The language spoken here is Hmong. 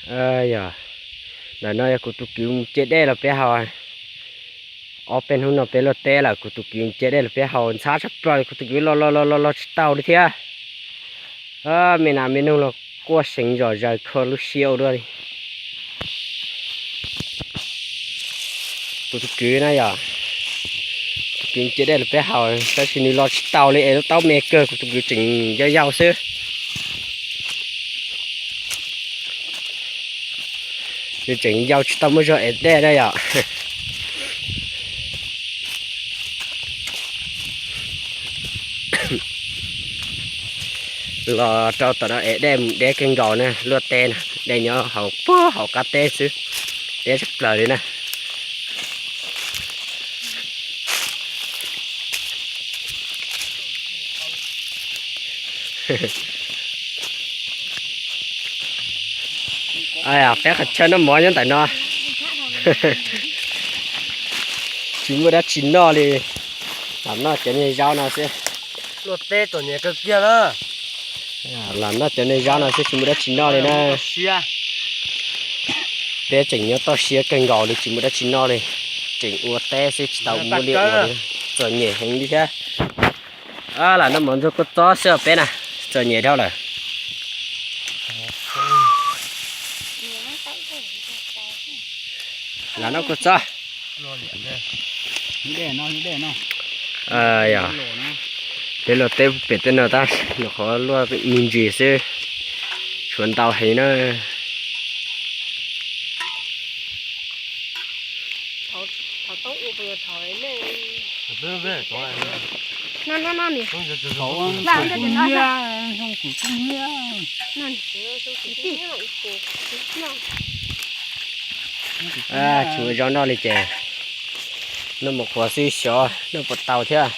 Yog, ntawm no yog kuv tus kwv mus ce dej los peb haus. Ob peb hnub no peb luaj teb lawm, kuv tus kwv mus ce dej los peb haus ntxhab tshaj plaws, kuv tus kwv los los los los tsis tau li thiab. Me nas me noog los quaj seev zom zaws kho lub siab ua luaj li. Kuv tus kwv na yom, tus kwv mus ce dej los peb haus, tab sis nws los tsis tau li es lub taub me kawg, kuv tus kwv tseem yau yau xwb. Nws tseem yau tsis tau muaj zog ev dej na yom. Los rau tom no es dej mus deb kawg nkaus na, luaj teb na, dej nyob hauv puag hauv qab teb xwb, deb tshaj plaws li na. Peb qhov chaw noj mov nyob ntawm no. Tsis muaj dab tsi noj li, los noj cov niag zaub no xwb. Luaj teb txom nyem kawg kiag na. Los noj cov niag zaub no xwb tsis muaj dab tsi noj li na. Peb tseem nyob toj siab kawg nkaus li tsis muaj dab tsi noj li. Tseem ua teb xwb tsis tau muaj liaj ua li, txom nyem heev li thiab. Lam noj mov ntxuag kua txob xwb peb na, txom nyem dhau lawm. Lam noj kua txob. Yog, peb luaj teb pem tej no tab sis nyuam qhuav luaj me ntsis xwb, tshuav ntau heev na. Tsis muaj zaub noj li ces noj mov qhuav xwb xyov noj puas tau thiab.